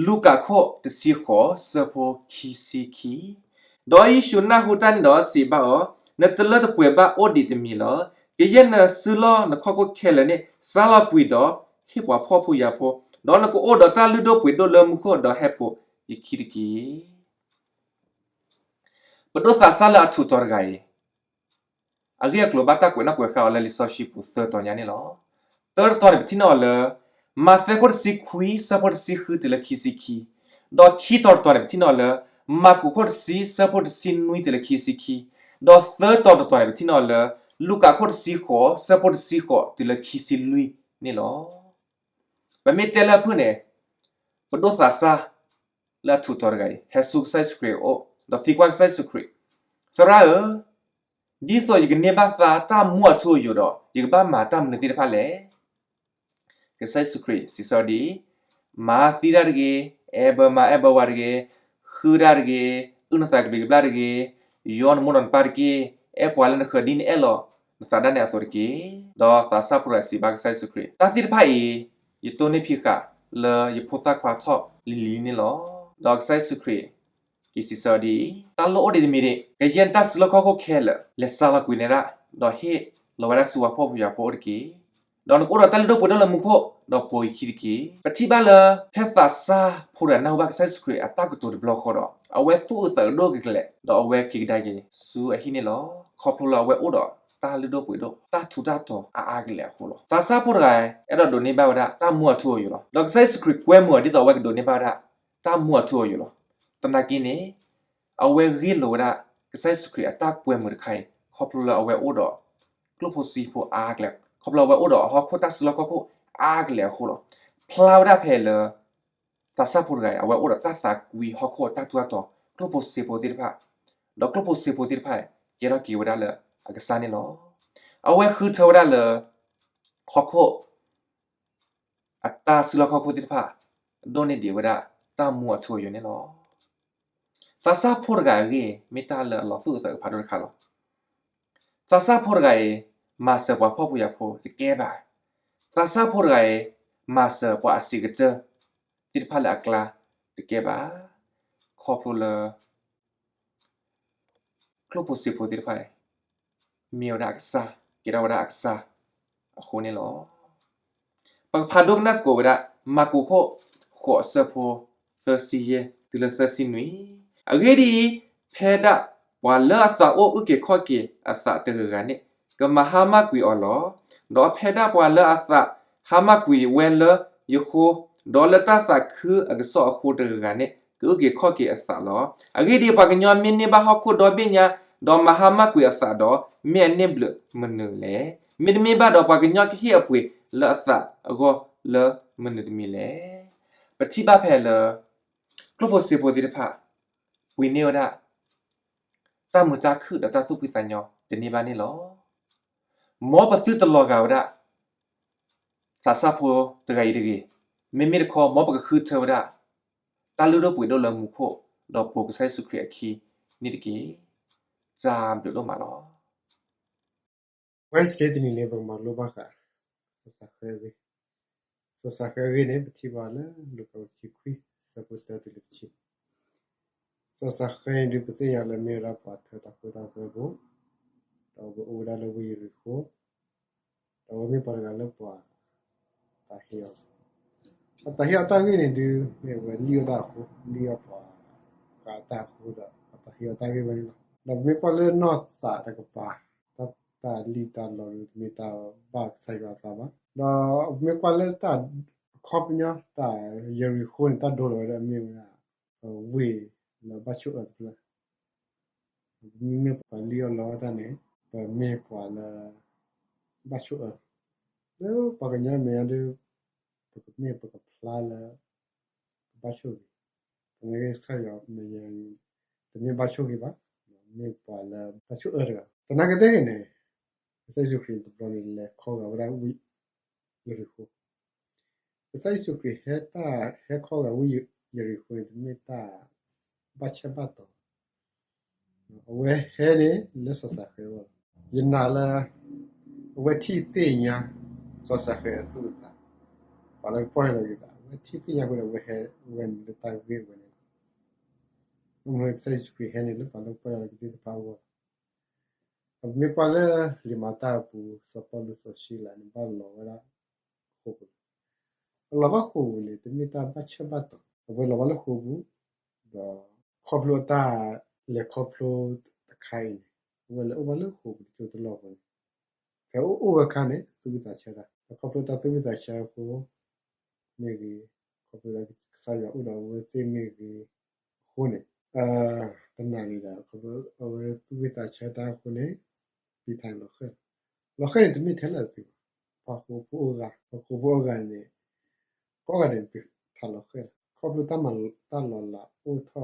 လူၤကၣ်ခိၣ်တဆံဃိး ဆၢဖိခံဆံခံ, ဒီးယ့ၣ်ၡူးနၢ်ဟူတၢ်န့ၣ်ဒီးစံးဘၣ်အီၤ, နတလၢတပှဲၤဘၣ်အိၣ်ဒံးတမံၤလီၤ. ကယဲၢ်နစုလီၢ်နခီၣ်ခိၣ်ခဲလၢာ်န့ၣ် စါလီၤကွံာ်ဒီးဟ့ၣ်ပှၤဖှီၣ်ဖိယာ်ဖိ, ဒီးနကအိၣ်ဒီးတၢ်လုၢ်ဒိၣ်ပှ့ၤဒိၣ်လၢမူခိၣ်ဒီးဟဲပိာ်ယခံတက့ၢ်. ပဒိၣ်သးစၢ်လၢအထူးတီၤတဂၤအံၤ အဂ့ၢ်အကျိၤဘၣ်တၢ်ကွဲးနီၣ်ကွဲးဃါအီၤလၢလံာ်စီဆှံပူၤသၢတီၤညါန့ၣ်လီၤ. သၢတီၤတတီၤန့ၣ် ပထံၣ်န့ၢ်အီၤလၢ မးသဲခိၣ်တဆံခွံ ဆၢဖိတဆံဃုတုၤလၢခံဆံခံ, ဒီးခံတီၤတတီၤန့ၣ် ပထံၣ်န့ၢ်အီၤလၢ မၢ်ကူးခိၣ်တဆံ ဆၢဖိတဆံနွံတုၤလၢခံဆံခံ, ဒီးသၢတီၤတတီၤန့ၣ် ပထံၣ်န့ၢ်အီၤလၢ လူၤကၣ်ခိၣ်တဆံဃိး ဆၢဖိတဆံဃိးတုၤလၢခံဆံလွံၢ်န့ၣ်လီၤ. ပမ့ၢ်တဲလၢအဖုၣ်န့ၣ် ပဒိၣ်သးစၢ် လၢအထူးတီၤတဂၤအံၤ ဟဲဆူကစၢ်ယ့ၣ်ၡူးခရံာ်အအိၣ် ဒီးသံကွၢ်ကစၢ်ယ့ၣ်ၡူးခရံာ်, သရၣ်ဧၢ, ဒ်သိးယကန့ၢ်ဘၣ်သါတၢ်မူအထူအယိာ်ဒီး ယကဘၣ်မၤတၢ်မနုၤသ့ၣ်တဖၣ်လဲၣ်. ကစၢ်ယ့ၣ်ၡူးခရံာ်စံးဆၢအီၤဒ်အံၤ, မၤသံတၢ်တဂ့ၤ, အဲၣ်ဘၢမါအဲၣ်ဘၢဝၤတဂ့ၤ, ဃုတၢ်တဂ့ၤ, အုၣ်နသးကဘျံးကဘျၣ်တဂ့ၤ, ယီနမိၢ်ဒီးနပၢ်တက့ၢ်, အဲၣ်ပှၤလၢနဃၢၤဒ်နအဲၣ်လီၤနသးဒၣ်နဲအသိးတက့ၢ်. ဒီးသးစၢ်ဖိတဂၤစံးဘၣ်ကစၢ်ယ့ၣ်ၡူးခရံာ်, တၢ်သ့ၣ်တဖၣ်အံၤ ယတိၢ်န့ၢ်ဖံးဃာ်လၢယဖိသၣ်ခွါထီၣ်လံၤလံၤန့ၣ်လီၤ. ဒီးကစၢ်ယ့ၣ်ၡူးခရံာ် က့ၤစံးဆၢအီၤဒ်အံၤ, တၢ်လိၣ်အိၣ်ဒံးတမံၤဒံး, ကယဲၢ်နတၢ်စုလီၢ်ခီၣ်ခိၣ်ခဲလၢာ် လဲၤစါလီၤကွံာ်နဲဒၣ်, ဒီးဟ့ၣ်လီၤဝဲဒၣ်ဆူပှၤဖှီၣ်ဖိယာ်ဖိအအိၣ်တက့ၢ်. ဒီးနကအိၣ်ဒီးတၢ်လုၢ်ဒိၣ်ပှ့ၤဒိၣ်လၢမူခိၣ်, ဒီးပိာ်ယခံတက့ၢ်. ပထံၣ်ဘၣ်လၢ ဖဲသးစၢ်ဖိတဂၤနၢ်ဟူဘၣ်ကစၢ်ယ့ၣ်ၡူးခရံာ်အတၢ်ကတိၤတဘျီဃီဒီး အဝဲသူၣ်အုးသးအုးဒိၣ်ကလဲာ်, ဒီးအဝဲက့ၤကဒါက့ၤဆူအဟံၣ်န့ၣ်လီၤ. ခီဖျိလၢအဝဲအိၣ်ဒီးတၢ်လုၢ်ဒိၣ်ပှ့ၤဒိၣ် တၢ်ထူးတၢ်တီၤအါအါကလဲာ်အဃိလီၤ. သးစၢ်ဖိတဂၤ အဲၣ်ဒိးဒိးန့ၢ်ဘၣ်ဝဲဒၣ်တၢ်မူအထူအယိာ်လီၤ. ဒီးကစၢ်ယ့ၣ်ၡူးခရံာ်ကွဲမုာ်အီၤ ဒ်သိးအဝဲကဒိးန့ၢ်ဘၣ်ဝဲဒၣ်တၢ်မူအထူအယိာ်လီၤ. သနာ်က့န့ၣ် အဝဲဂ့ၢ်လိာ်ဝဲဒၣ် ကစၢ်ယ့ၣ်ၡူးခရံာ်အတၢ်ကွဲမုာ်တခါအံၤ ခီဖျိလၢအဝဲအိၣ်ဒီး ကျိၣ်ဖိစ့ဖိအါအါကလဲာ်, ခီဖျိလၢအဝဲအိၣ်ဒီးအဟီၣ်ခိၣ်တၢ်စုလီၢ်ခီၣ်ခိၣ်အါအါကလဲာ်အဃိလီၤ. ဖျါဝဲဒၣ်ဖဲလၢ သးစၢ်ဖိတဂၤအံၤ အဝဲအိၣ်ဒီးတၢ်သးကွံဟီၣ်ခိၣ်အတၢ်ထူးတၢ်တီၤ ကျိၣ်ဖိစ့ဖိသ့ၣ်တဖၣ်, ဒီးကျိၣ်ဖိစ့ဖိသ့ၣ်တဖၣ် ကဲထီၣ်က့ၤဝဲဒၣ်လၢအကစၢ်န့ၣ်လီၤ. အဝဲဃုထၢဝဲဒၣ်လၢ ဟီၣ်ခိၣ် အတၢ်စုလီၢ်ခီၣ်ခိၣ်သ့ၣ်တဖၣ် ဒိၣ်န့ၢ်ဒံးဝဲဒၣ်တၢ်မူအထူအယိာ်န့ၣ်လီၤ. သးစၢ်ဖိတဂၤအဂ့ၢ် မ့ၢ်တၢ်လၢအလီၤသူၣ်အုးသးအုးဖးဒိၣ်တခါလီၤ. သးစၢ်ဖိတဂၤအံၤ မၤစၢၤပှၤဖှီၣ်ဖိယာ်ဖိတကဲဘၣ်. သးစၢ်ဖိတဂၤအံၤ မၤစၢၤပှၤအစံးကတၢၢ်သ့ၣ်တဖၣ်လၢအကျါတကဲဘၣ်. ခီဖျိလၢ ကျိၣ်ဖိစ့ဖိသ့ၣ်တဖၣ်အံၤ မ့ၢ်ဝဲဒၣ်အကစၢ်, ကဲထီၣ်ဝဲဒၣ်အကစၢ်အဃိန့ၣ်လီၤ. ပကဖးဒိကနၣ်သကိးဝဲဒၣ် မၢ်ကူးခိၣ် ဃိး အဆၢဖိသၢဆံယဲၢ်တုၤလၢသၢဆံနွံ. အဂ့ၢ်ဒ်အံၤ, ဖဲဒၣ်ပှၤလၢအသးအိၣ်အုၣ်က့ၤခီၣ်က့ၤအသးတဂၤဂၤန့ၣ် ကမၤဟါမၢ်ကွံာ်အီၤလီၤ. ဒီးဖဲဒၣ်ပှၤလၢအသးဟါမၢ်ကွံာ်ဝဲလၢယဃိ, ဒီးလၢတၢ်သးခုအကစီၣ်အဃိတဂၤဂၤန့ၣ် ကအုၣ်က့ၤခီၣ်က့ၤအသးလီၤ. အဂ့ၢ်ဒ်အံၤ, ပှၤကညီမ့ၢ်န့ၢ်ဘၣ်ဟီၣ်ခိၣ်ဒီဘ့ၣ်ညါ ဒီးမၤဟါမၢ်ကွံာ်အသးဒီး မ့ၢ်အန့ၢ်ဘျၢၣ်မနုၤလဲၣ်. မ့တမ့ၢ်ဘၣ်ဒီး ပှၤကညီကဟ့ၣ်အပှ့ၤလၢအသးအဂီၢ်လၢမနုၤတမံၤလဲၣ်. ပထံၣ်ဘၣ်ဖဲလၢ ကျိၣ်ဖိစ့ဖိသ့ၣ်တဖၣ် ပှ့ၤန့ၢ်ဝဲဒၣ် တၢ်မုာ်တၢ်ခုၣ်ဒီးတၢ်သူၣ်ဖှံသးညီတန့ၢ်ဘၣ်န့ၣ်လီၤ. မ်ပသုတလီၤဂာ်ဝဲဒၣ် သးစၢ်ဖိတဂၤအံၤတဂ့ၤ. မ့မ့ၢ်တခီ မ်ပကဃုထၢဝဲဒၣ် တၢ်လုၢ်ဒိၣ်ပှ့ၤဒိၣ်လၢမူခိၣ် ဒီးပိာ်ကစၢ်ယ့ၣ်ၡူးခရံာ်အခံန့ၣ်တက့ၢ်. တၢ်ဘျုးဒိၣ်မးလီၤ. ဝဲစ့တနံၤန့ၣ် ပကမၤလိဘၣ်ဃး စီၤစၤဃဲအဂ့ၢ်, စီၤစၤဃဲအဂ့ၢ်န့ၣ် ပထံၣ်ဘၣ်လၢလူၤကၣ်အဆံခွံ ဆၢဖိတၢတုၤလၢတဆံ. စီၤစၤဃဲန့ၣ်ဒုး ပသ့ၣ်ညါလၢမ့ၢ်ဝဲဒၣ်ပှၤထၢတၢ်ခိတၢ်သွဲဖိ, ဒီးအဝဲအိၣ်ဝဲဒၣ်လၢဝ့ၢ်ယရံၤဃိၣ်, ဒီးအဝဲမ့ၢ်ပှၤတဂၤလၢပှၤ သးဟ့အီၤ, အသးဟ့အီၤတၢ်ဂ့ၢ်န့ၣ်ဒုး မ့ၢ်အဝဲလံၣ်အီၣ်တၢ်အဃိ, လံၣ်အီၣ်ပှၤ ဂၤတၢ်အဃိဒီး အသးဟ့အီၤတၢ်ဂ့ၢ်ဝဲန့ၣ်လီၤ. ဒီးပမ့ၢ်ကွၢ်လၢနီၢ်သးတကပၤ, တၢ်လံၣ်တၢ်လီၤဒုး တမ့ၢ်တၢ်ဘၣ်ကစၢ်ယွၤအသးဘၣ်. ဒီးပမ့ၢ်ကွၢ်လၢတၢ်အခီပညီ တၢ်ယရံၤဃိၣ်န့ၣ် တၢ်ဒိလီၤဝဲဒၣ်မ့ၢ်ဝဲဒၣ် ဝ့ၢ်လၢဘၣ်ဆိၣ်အၢတဖျၢၣ်. ပမ့ၢ်ပှၤလံၣ်အီၣ်လီအီၣ်တၢ်န့ၣ် ပမ့ၢ်ပှၤလၢ ဘၣ်ဆိၣ်အၢ, လၢပှၤကညီမဲာ်ညါဒုး ပကမ့ၢ်ပကဖျါလၢ ပဘၣ်ဆိၣ်ဂ့ၤ, ပမ့ၢ်ကစၢ်ယွၤမဲာ်ညါ တမ့ၢ်ဘၣ်ဆိၣ်ဂ့ၤဘၣ်, မ့ၢ်ပှၤလၢဘၣ်ဆိၣ်အၢတဂၤ. သနာ်က့သ့ၣ်ဂ့ၤန့ၣ် ကစၢ်ယ့ၣ်ၡူးခရံာ်တဘျီန့ၣ် လဲၤခီဂာ်ဝဲဒၣ်ဝ့ၢ်ယရံၤဃိၣ်. ကစၢ်ယ့ၣ်ၡူးခရံာ်ဟဲတၢ် ဟဲခီဂာ်ဝ့ၢ်ယရံၤဃိၣ်န့ၣ် တမ့ၢ်တၢ်ဘၣ်ဆၣ်ဘၣ်တီၤ, အဝဲဟဲန့ၣ်လၢစီၤစၤဃဲအဂီၢ်လီၤ. ယနာ်လၢ အဝဲထံၣ်သ့ၣ်ညါ စီၤစၤဃဲအသူၣ်အသး, ပှၤလၢကပီၢ်ယၢ်လီၤက့ၤသး, အဝဲထံၣ်သ့ၣ်ညါအဃိဒီး အဝဲဟဲဝဲန့ၣ်လၢတၢ်ဂ့ၢ်ဝဲန့ၣ်လီၤ. မ့ၢ်ကစၢ်ယ့ၣ်ၡူးခရံာ်ဟဲန့ၣ်လၢပှၤလၢကပီၢ်ယၢ်လီၤက့ၤသ့ၣ်တဖၣ်အဂီၢ်လီၤ. ပမ့ၢ်ကွၢ်လၢလံာ်မၤတၢ်အပူၤ စီၤပီလူးစီၤၡံလၤန့ၣ် ဘၣ်လီၤဝဲဒၣ်ဃိာ်ပူၤလီၤ. အလီၤဘၣ်ဃိာ်ပူၤန့ၣ် တမ့ၢ်တၢ်ဘၣ်ဆၣ်ဘၣ်တီၤ, အဝဲလီၤဘၣ်လၢဃိာ်ပူၤ, ဒီးခီဖျိအတၢ်လဲၤခီဖျိတခါအံၤန့ၣ် အဝဲလဲၤအိၣ်ဘၣ်လၢဃိာ်ပူၤတစိၢ်တလီၢ်အဃိန့ၣ်, ဖဲအိၣ်အိၣ်ဝဲအခါန့ၣ် သူၣ်ဝံၣ်သးဆၢတၢ်, ဒီးခီဖျိတၢ်သူၣ်ဝံၣ်သးဆၢအဃိ မ့ၢ်ဂ့ၤ, ခီဖျိလၢကစၢ်ယွၤအိၣ်ဒီးအဝဲသ့ၣ်မ့ၢ်ဂ့ၤအဃိန့ၣ်, တနာ်န့ၣ်ဒီး ခီဖျိအဝဲသူၣ်ဝံၣ်သးဆၢတၢ်အဃိန့ၣ် ပံၤထးလီၤဃဲၢ်လီၤ. လီၤဃဲၢ်န့ၣ် တမ့ၢ်ထဲလၢအသုးဘၣ်, ပှၤဃိာ်ဖိအဂၤ, ပှၤဃိာ်ဖိအဂၤန့ၣ် ကိးဂၤဒဲးန့ၣ် ပံၤထး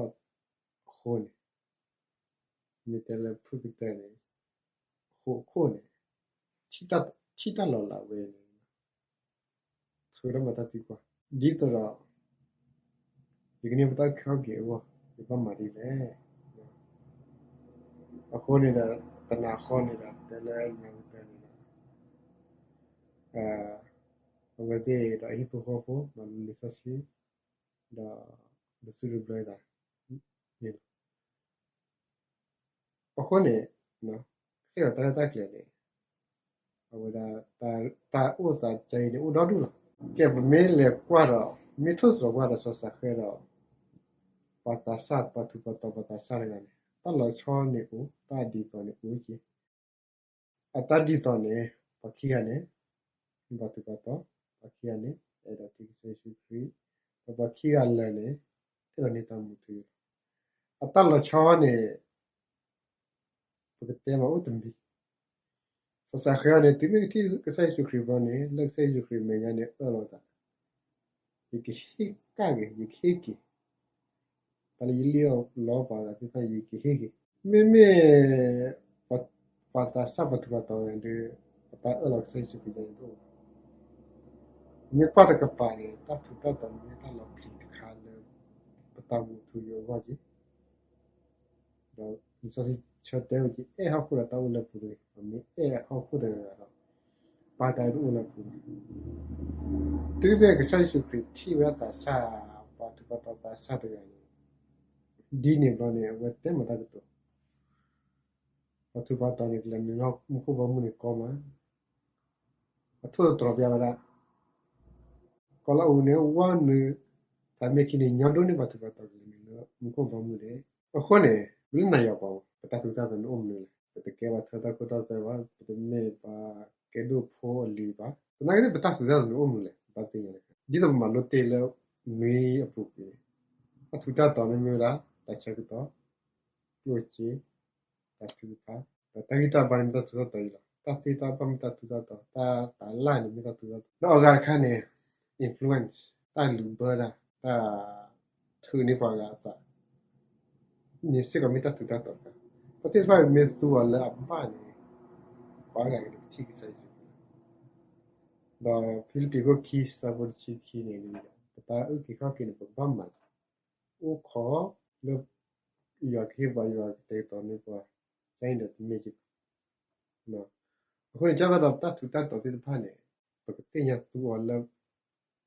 လီၤဃဲၢ်လီၤ. ခီဖျိတၢ်မၤတၢ်လီၤလးအိၣ်ထီၣ်အဃိန့ၣ် မ့ၢ်တဲလၢဖုၣ်ကတၢၢ်န့ၣ် ဃိာ်အခိၣ်န့ၣ် ထံၣ်တၢ်လီၤလးဝဲန့ၣ် ထုးထီၣ်မၤတၢ်သံကွၢ်, ဒ်သိးဒီး ယကန့ၢ်ပတၢ်အုၣ်က့ၤခီၣ်က့ၤအဂီၢ် ယဘၣ်မၤဒ်လဲၣ်. အဃိန့ၣ်ဒီး တနၤဃီန့ၣ်ဒီး တဲလၢညါကတၢၢ်န့ၣ်ဒီး အဝဲသ့ၣ်ဒီးအဟံၣ်ဖိဃီဖိ မၤလၢလံာ်စီဆှံ ဒီး ဒုးစူၢ်ဒုးဘျၢသးန့ၣ်လီၤ. အဃိန့ၣ် ကစၢ်ယွၤတၢ်ရဲၣ်တၢ်ကျဲၤန့ၣ် အဝဲဒၣ် တၢ်အိၣ်သးတၢ်အံၤန့ၣ် အိၣ်ဒီဒူၣ်လီၤ. ကဲ ပမ့ၢ်လဲၤကွၢ်ဒီး မ့ၢ်ထိၣ်သတြီၤကွၢ်ဒီးစီၤစၤဃဲဒီး ပှၤသးစၢ် ပှၤထူးပှၤတီၤ ပှၤသးစၢ်တဂၤန့ၣ် တၢ်လီၤဆီန့ၣ်အိၣ် တၢ်ဒ်သိးန့ၣ်အိၣ်က့ၤ အတၢ်ဒ်သိးန့ၣ် ပှၤခံဂၤန့ၣ် ပှၤထူးပှၤတီၤ, ပှၤခံဂၤန့ၣ် အဲၣ်ဒိးတ့ၢ်ကစၢ်ယ့ၣ်ၡူးခရံာ်, ဒီးပှၤခံဂၤလၢာ်န့ၣ် အဲၣ်ဒိးန့ၢ်တၢ်မူထူယိာ်လီၤ. အတၢ်လီၤဆီန့ၣ် ပကတဲမ့ၢ်အိၣ်တမံၤ, စီၤစၤဃဲအံၤန့ၣ် တုၤမ့ၢ်ကထံၣ်ကစၢ်ယ့ၣ်ၡူးခရံာ်ဘျီန့ၣ် လၢကစၢ်ယ့ၣ်ၡူးခရံာ်မဲာ်ညါန့ၣ် အၢၣ်လီၤသး, ယကဟ့ၣ်ကဒါက့ၤ ယကဟ့ၣ်က့ၤ တၢ်လၢယလံၣ်အီၣ်လီပှၤဂၤသ့ၣ်တဖၣ် ယကဟ့ၣ်က့ၤ, မ့မ့ၢ် ပှၤသးစၢ်ပှၤထူးပှၤတီၤန့ၣ်ဒီး အတၢ်အၢၣ်လီၤကစၢ်ယ့ၣ်ၡူးခရံာ်န့ၣ်တအိၣ်ဘၣ်. မ့ၢ်ကွၢ်တကပၤန့ၣ် တၢ်ထူးတၢ်တီၤန့ၣ် မ့ၢ်တၢ်လီၤပျံၤတခါလၢ ပတၢ်မူထူယိာ်အဂီၢ်က့ၤ ဒီးလံာ်စီဆှံဆၢတဲဝဲက့ၤ အဲၣ်ဟီၣ်ခိၣ်ဒီးတၢ်အိၣ်လၢပူၤတဂ့ၤ, ပမ့ၢ်အဲၣ်ဟီၣ်ခိၣ်တဂၤဒီး ပၢ်တၢ်တအိၣ်လၢပူၤဘၣ်. တုၤမ့ၢ်ကစၢ်ယ့ၣ်ၡူးခရံာ်ထံၣ်ဝဲဒၣ်သးစၢ် ပှၤထူးပှၤတီၤသးစၢ်တဂၤန့ၣ် ဒ်န့ၣ်ဘျီန့ၣ် အဝဲတဲမၤတၢ်ကတိၤ, ပှၤထူးပှၤတီၤန့ၣ် ကလဲၤနုာ်လၢမူခိၣ်ဘီမုၢ်န့ၣ်ကီမး အထိၣ်သတြီၤပျၢ်ဝဲဒၣ် ကီၤလါအူန့ၣ် ဝါနုာ် သးမ့ၢ်ခံန့ၣ် ညီဒိၣ်န့ၢ်ပှၤထူးပှၤတီၤကလဲၤနုာ်လၢမူခိၣ်ဘီမုၢ်န့ၣ်. အဃိန့ၣ် ပလၢနၤယၤပှၤ ပတၢ်ထူးတၢ်တီၤန့ၣ်အိၣ်မနုၤလဲၣ်. ပတကဲပှၤထၢတၢ်ခိတၢ်သွဲဘၣ်, ပတမ့ၢ်ပှၤကဲဒိၣ်ဖိအလံၤဘၣ်. သနာ်က့န့ၣ် ပတၢ်ထူးတၢ်တီၤန့ၣ်အိၣ်မနုၤလဲၣ် ပဘၣ်သ့ၣ်ညါန့ၣ်. ဒ်သိးပမၤလိတ့ၢ်လၢနွံအပူၤကွံာ်န့ၣ် တၢ်ထူးတၢ်တီၤန့ၣ်မ့ၢ်ဝဲဒၣ် တၢ်ဆၢကတီၢ်, ကျိၣ်စ့, တၢ်ထုကဖၣ်, ဒီးတၢ်ဂံၢ်တၢ်ဘါန့ၣ်မ့ၢ်တၢ်ထူးတၢ်တီၤအံၤလီၤ. တၢ်သ့တၢ်ဘၣ်မ့ၢ်တၢ်ထူးတၢ်တီၤ, တၢ်တၢ်လၢ်န့ၣ်မ့ၢ်တၢ်ထူးတၢ်တီၤ, ဒီးအဂၤတခါန့ၣ် influence တၢ်လူၤဘၢတၢ်, တၢ်ထုးန့ၢ်ပှၤဂၤအသး န့ၣ်စ့ၢ်ကီးမ့ၢ်တၢ်ထူးတၢ်တီၤတခါ. တၢ်သ့ၣ်တဖၣ်မ့ၢ်သူအီၤလၢအဘၣ်န့ၣ် ပှၤဂၤကထံၣ်ကစၢ်ယ့ၣ်ၡူးခရံာ်, ဒီးဖံလံးပံၤခိၣ်ခံ ဆၢဖိတဆံခံန့ၣ်, ပတၢ်အုၣ်က့ၤခီၣ်က့ၤန့ၣ် ပကဘၣ်မၤ အိၣ်ခိးလၢ ယွၤကဟ့ၣ်ပှၤယွၤကတဲာ်ကတီၤန့ၢ်ပှၤ, ကန့ၣ်ဒီးတမ့ၢ်က အဃိန့ၣ် ကၢ်သးဒီးတၢ်ထူးတၢ်တီၤသ့ၣ်တဖၣ်န့ၣ် ပကသ့ၣ်ညါသူအီၤလၢ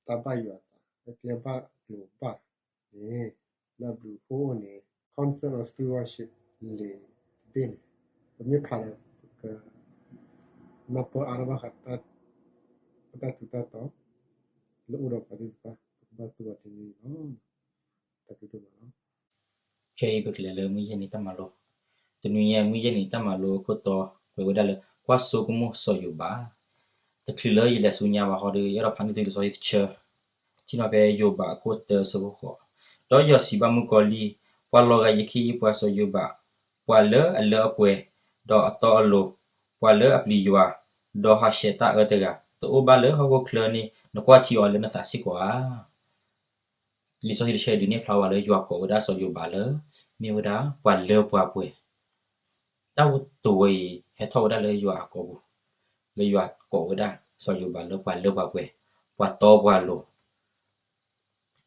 တၢ်ဘၣ်ယွၤအသး လၢကျဲဘၣ်ကျိၤဘၣ်န့ၣ်, လၢအဘျုးအဖှိၣ်အိၣ်န့ၣ် Counsel on Stewardship လံာ်တဘ့ၣ်န့ၣ် ပမ့ၢ်ဖးဒီး ပက နီၢ်ပၢၢ်အါထီၣ်ဘၣ်ဃး ပတၢ်ထူးတၢ်တီၤ လၢအိၣ်ဒီးပှၤသ့ၣ်တဖၣ် ပကဘၣ်သူအီၤဒ်န့ၣ်လီၤ. တၢ်ဘျုးဒိၣ်မးလီၤ. ခဲအံၤပကလဲၤလၢမုၢ်ယဲၢ်နံၤတၢ်မၤလိ, တနွံညါမုၢ်ယဲၢ်နံၤတၢ်မၤလိအခိၣ်တီ ကွဲးဝဲဒၣ်လၢ ကွၢ်ဆိကမိၣ်စီၤယိၤဘး. တချုးလၢယလဲၤဆူညါဘၣ်ဟီဒီး ယအဲၣ်ဒိးဖးန့ၢ်သုလံာ်စီဆှံတဆၢ, ထံၣ်နီၣ်ဖဲယိၤဘးအခိၣ်တၢအဆၢဖိဃိး, ဒီးယွၤစံးဘၣ်မုၣ်ကီၤလံၢ်, ပှၤလီၤဂာ်ယခံအံၤ ပှၤစီၤယိၤဘး, ပှၤလၢအလၢအပှဲၤ, ဒီးအတီအလိၤ, ပှၤလၢအပျံၤယွၤ, ဒီးဟးဆှဲးတၢ်အၢတဂၤ, တအိၣ်ဘၣ်လၢဟီၣ်ခိၣ်ချၢန့ၣ် နကွၢ်ထံအီၤလၢနသးစ့ၢ်ကီးဧါ. လံာ်စီဆှံတဆၢအံၤဒုးနဲၣ်ဖျါဝဲလၢယွၤကိးဝဲဒၣ်စီၤယိၤဘးလၢ မ့ၢ်ဝဲဒၣ်ပှၤလၢပှၤပှဲၤ, တၢ်တဝဲအံၤ ဟဲထီၣ်ဝဲဒၣ်လၢယွၤအကိာ်ပူၤ, လၢယွၤကိးဝဲဒၣ်စီၤယိၤဘးလၢပှၤလၢပှၤပှဲၤ, ပှၤတီပှၤလိၤ.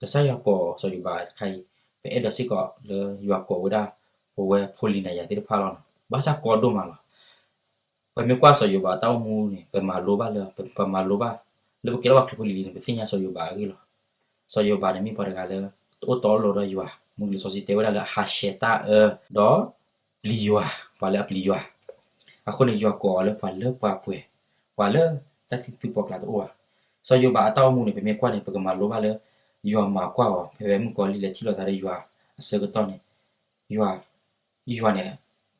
ကစၢ်ယွၤကိးစီၤယိၤဘးတခါအံၤ, ပအဲၣ်ဒိးစ့ၢ်ကီးလၢယွၤကိးဝဲဒၣ် ပဝဲဖိလံၤနၤယၤသ့ၣ်တဖၣ်လီၤ. ဘၣ်ဆၣ်ကီဒိၣ်မးလီၤ. ပမ့ၢ်ကွၢ်စီၤယိၤဘးတၢ်အိၣ်မူန့ၣ် ပမၤလိဘၣ်လၢ ပမၤလိဘၣ် လၢပကဲထီၣ်ပှၤခရံာ်ဖိလံၤလံၤန့ၣ် ပသ့ၣ်ညါစီၤယိၤဘးအဂ့ၢ်လီၤ. စီၤယိၤဘးန့ၣ်မ့ၢ်ပှၤတဂၤလၢ တအိၣ်တီအိၣ်လိၤဒီးယွၤ, မ့ၢ်လံာ်စီဆှံတဲဝဲဒၣ်လၢအဟးဆှဲးတၢ်အၢ ဒီးပျံၤယွၤ, ပှၤလၢအပျံၤယွၤ. အဃိန့ၣ် ယွၤကိးအီၤလၢပှၤလၢပှၤပှဲၤ, ပှၤလၢတၢ်သံၣ်သူပှီၢ်ကျါတအိၣ်ဘၣ်. စီၤယိၤဘးအတၢ်အိၣ်မူန့ၣ် ပမ့ၢ်ကွၢ်န့ၣ် ပကမၤလိဘၣ်လၢ ယွၤမၤကွၢ်အီၤ ဖဲမုၣ်ကီၤလံၢ်လဲၤထံၣ်လိာ်သးဒီးယွၤအဆၢကတီၢ်န့ၣ်, ယွၤ ယွၤန့ၣ်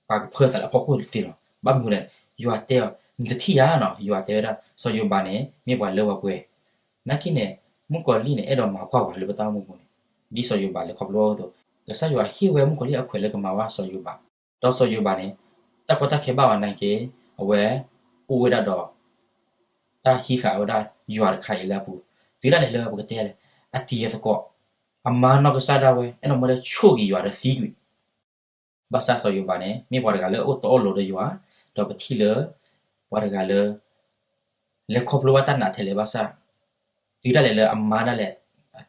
ပှၤကဖၢသးလၢအဖီခိၣ်တသ့လီၤ. ဘၣ်မနုၤလဲၣ်, ယွၤတဲအီၤ နတထံၣ်ဧါနီၤ, ယွၤတဲဝဲဒၣ် စီၤယိၤဘးန့ၣ် မ့ၢ်ပှၤလၢပှၤပှဲၤ, နာ်က့န့ၣ် မုၣ်ကီၤလံၢ်န့ၣ် အဲၣ်ဒိးမၤကွၢ်ပှၤလၢပတၢ်အိၣ်မူပူၤန့ၣ်, ဒ်စီၤယိၤဘးလဲၤခီဖျိအသိး, ကစၢ်ယွၤဟ့ၣ်ဝဲမုၣ်ကီၤလံၢ်အခွဲးလၢကမၤဘၣ်စီၤယိၤဘး, ဒီးစီၤယိၤဘးန့ၣ် တၢ်ကီတၢ်ခဲဘၣ်အီၤနာ်က့, အဝဲ အိၣ်ဝဲဒၣ်ဒီး တၢ်ဟံးဃာ်ဝဲဒၣ်ယွၤတခါအံၤလၢအပူၤ, တုၤဒၣ်လဲာ်လၢပကတဲလဲၣ်, အတံၤအသကိး အမါနီၢ်ကစၢ်ဒၣ်ဝဲ အဲၣ်ဒိးမၢလၢဆိၣ်ဂ့ၤယွၤဒီးသံကွံာ် ဘၣ်ဆၣ်စီၤယိၤဘးန့ၣ် မ့ၢ်ပှၤတဂၤလၢအအိၣ်တီအိၣ်လိၤဒီးယွၤ, ဒီးပထံၣ်လၢ ပှၤတဂၤလၢ လဲၤခီဖျိဘၣ်တၢ်နာ်ထဲလဲၣ်ဘၣ်ဆၣ်, တုၤဒၣ်လဲာ်လၢအမါဒၣ်လဲာ်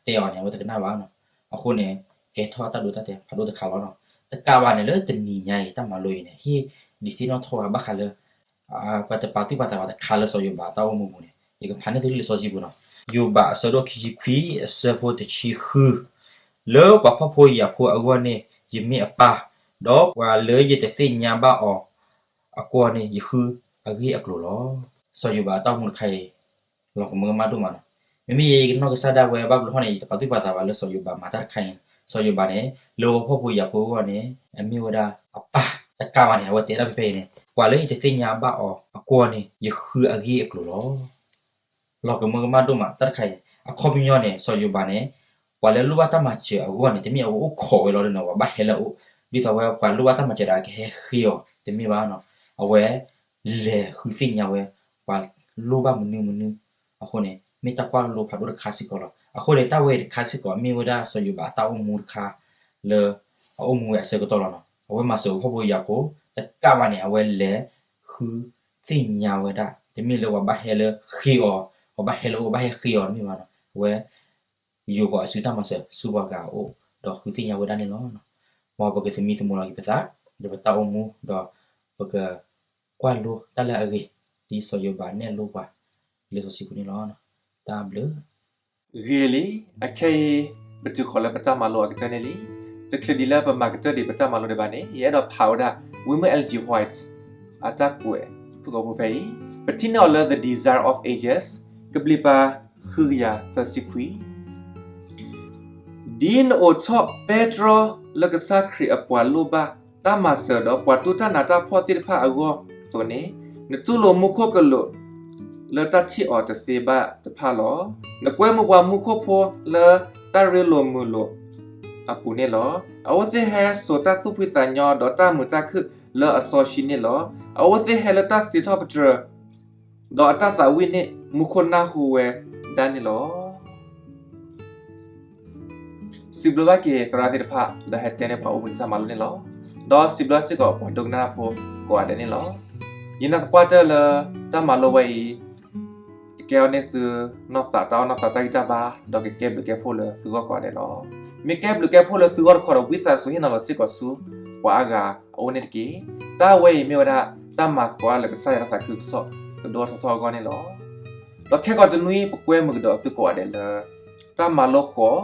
တဲအီၤန့ၣ် အဝဲတကနၣ်ဘၣ်နီၤ. အဃိန့ၣ် ကဲထီၣ်တၢ်ဒိတၢ်တဲာ်ဖးဒိၣ်တခါလီၤနီၤ. တကးဘၣ်န့ၣ် လၢတနံၤညါအံၤ တၢ်မၤလိအံၤန့ၣ် ဟ့ၣ်ဒုးသ့ၣ်နီၣ်ထီၣ်ဝဲဘၣ်ဃးလၢ ပှၤတပာ်သူၣ်ပာ်သးဘၣ်တခါလၢစီၤယိၤဘးအတၢ်အိၣ်မူပူၤန့ၣ် ယကဖးန့ၢ်သုလံာ်စီဆှံပူၤနီၤ. ယိၤဘးအဆၢဒိၣ်ခံဆံခွံ အဆၢဖိတဆံဃု, လၢပှၤဖှီၣ်ဖိယာ်ဖိအဂီၢ်န့ၣ် ယမ့ၢ်အပၢ်, ဒီးပှၤလၢယတသ့ၣ်ညါဘၣ်အီၤအကွီၢ်န့ၣ် ယဃုအဂ့ၢ်အကျိၤလီၤ. စီၤယိၤဘးအတၢ်အိၣ်မူတခါအံၤ လီၤကမၢကမၣ်ဒိၣ်မးနီၤ. မ့မ့ၢ်ယဲယကနီၢ်ကစၢ်ဒၣ်ဝဲဘၣ်ဘျီဃီန့ၣ် ယတပာ်သူၣ်ပာ်သးဘၣ်လၢစီၤယိၤဘးမၤတၢ်တခါအံၤ, စီၤယိၤဘးန့ၣ် လၢပှၤဖှီၣ်ဖိယာ်ဖိအဂီၢ်န့ၣ် အမ့ၢ်ဝဲဒၣ်အပၢ်, တကးဘၣ်န့ၣ် အဝဲတဲဒၣ်ဖဲဖဲအံၤန့ၣ် ပှၤလၢယတသ့ၣ်ညါဘၣ်အီၤအကွီၢ်န့ၣ် ယဃုအဂ့ၢ်အကျိၤလီၤ. လီၤကမၢကမၣ်ဒိၣ်မးတၢ်တခါအံၤ အခီပညီန့ၣ် စီၤယိၤဘးန့ၣ် ပှၤလၢလိၣ်ဘၣ်တၢ်မၤစၢၤအဂီၢ်န့ၣ် တမ့ၢ်အဝဲအိၣ်ခိးဝဲလီၤဒီးန့ၣ် ပှၤဘၣ်ဟဲလၢအအိၣ်, ဒ်သိးဝဲပှၤလိၣ်ဘၣ်တၢ်မၤစၢၤဒီးကဟဲဃ့အီၤ တမ့ၢ်ဘၣ်နီၤ. အဝဲလဲၤဃုသ့ၣ်ညါဝဲ ပှၤလိၣ်ဘၣ်မနုၤမနုၤ, အဃိန့ၣ် မ့ၢ်တၢ်ကွၢ်လိဖးဒိၣ်တခါစ့ၢ်ကီးလီၤ. အဃိန့ၣ် တၢ်ဝဲအံၤတခါစ့ၢ်ကီး မ့ၢ်ဝဲဒၣ်စီၤယိၤဘးအတၢ်အိၣ်မူတခါ လၢအအိၣ်မူဝဲအဆၢကတီၢ်လီၤနီၤ. အဝဲမၤစၢၤပှၤဖှီၣ်ဖိယာ်ဖိ တကးဘၣ်န့ၣ် အဝဲလဲၤဃုသ့ၣ်ညါဝဲဒၣ် တမ့ၢ်လၢပှၤဘၣ်ဟဲလၢဃ့အီၤ, ပှၤဘၣ်ဟဲလၢအအိၣ်ဘၣ်ဟဲဃ့အီၤတမ့ၢ်ဘၣ်နီၤ. အဝဲ ယိၤဃီၤအစုတၢ်မၤစၢၤဆူပှၤဂၤအအိၣ် ဒီးဃုသ့ၣ်ညါဝဲဒၣ်န့ၣ်လီၤ. မ်ပကသမံသမိးလီၤက့ၤပသး ဒီးပတၢ်အိၣ်မူ ဒီးပကကွၢ်လိတၢ်လၢအဂ့ၤ ဒ်စီၤယိၤဘးနဲၣ်လိပှၤ လံာ်စီဆှံပူၤန့ၣ်လီၤ. တၢ်ဘျုး ဂ့ၤလံ, အခဲအံၤ ပတုၤဃီၤလၢပတၢ်မၤလိအကတၢၢ်န့ၣ်လံ. တချုးဒံးလၢပမၤကတၢၢ်ဒံးပတၢ်မၤလိဒံးဘၣ်န့ၣ် ယအဲၣ်ဒိးဖးဝဲဒၣ် William Ellen White အတၢ်ကွဲးဖုၣ်ကိာ်ဖိဖဲအံၤ, ပထံၣ်န့ၢ်အီၤလၢ The Desire of Ages ကဘျံးပၤဃုကယၤသၢဆံခွံ ဒ်နအိးထီၣ်ပဲတြီလၢကစၢ်ခရံာ်အပှၤလိၣ်ဘၣ်တၢ်မၤစၢၤဒီးပှၤတူၢ်တၢ်နးတၢ်ဖှီၣ်သ့ၣ်တဖၣ်အဂီၢ်အသိးန့ၣ်, နတူၢ်လိာ်မူခိၣ်ကလူးလၢတၢ်ထံၣ်အီၤတသ့ဘၣ်တဖၣ်လီၤ. နကွဲမုာ်ပှၤမူခိၣ်ဖိလၢတၢ်ရ့လိာ်မုာ်လိာ်အပူၤန့ၣ်လီၤ. အဝဲသ့ၣ်ဟဲစိာ်တၢ်သူၣ်ဖှံသးညီဒီးတၢ်မုာ်တၢ်ခုၣ် လၢအစီဆှံန့ၣ်လီၤ. အဝဲသ့ၣ်ဟဲလၢတၢ်စံးထီၣ်ပတြၢၤ ဒီးအတၢ်သးဝံၣ်န့ၣ် မူခိၣ်နၢ်ဟူဝဲဒၣ်န့ၣ်လီၤ. စံးဘျုးဘၣ်က့ၤသရၣ်သ့ၣ်တဖၣ် လၢဟဲတဲန့ၢ်ပှၤအိၣ်ဘှံးနံၤတၢ်မၤလိန့ၣ်လီၤ. ဒီးစံးဘျုးစ့ၢ်ကီးပှၤဒိကနၣ်ဖိကိးဂၤဒဲးန့ၣ်လီၤ. ယနာ်သပှၢ်တၢၢ်လၢတၢ်မၤလိဝဲအံၤ ကကဲအီၤန့ၢ်သုနီၢ်သးတၢ်အီၣ်နီၢ်သးတၢ်ဂံၢ်တၢ်ဘါ ဒီးကကဲဘျုးကဲဖှိၣ်လၢသုဂီၢ်ကိးဂၤဒဲးလီၤ. မ့ၢ်ကဲဘျုးကဲဖှိၣ်လၢသုဂီၢ်တခီဒီး ဝံသးစူၤဟ့ၣ်နီၤလီၤစ့ၢ်ကီးဆူပှၤအါဂၤအအိၣ်န့ၣ်တက့ၢ်. တၢ်ဝဲအံၤမ့ၢ်ဝဲဒၣ်တၢ်မၤသကိးလၢကစၢ်ယွၤတၢ်သးခုကစီၣ်ကဒိၣ်ထီၣ်ထီထီၣ်အဂီၢ်န့ၣ်လီၤ. ဒီးခဲကိာ်တနွံပကွဲမုာ်ကဒီးသုကိးဂၤဒဲးလၢ တၢ်မၤလိဃိး,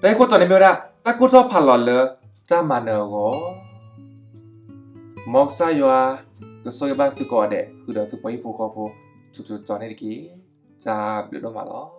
တၢ်ဂ့ၢ်ခိၣ်တီန့ၣ်မ့ၢ်ဝဲဒၣ် တၢ်ကိၢ်ထီၣ်ဖးလီၤလၢတၢ်မၤနၢၤအဂီၢ်. မ်ကစၢ်ယွၤကဆိၣ်ဂ့ၤဘၣ်သုကိးဂၤဒဲး ဃုာ်ဒီးသုပှၤဟံၣ်ဖိဃီဖိ ထူးထူးတီၤတီၤန့ၣ်တက့ၢ်. တၢ်ဘျုးဒိၣ်မးလီၤ.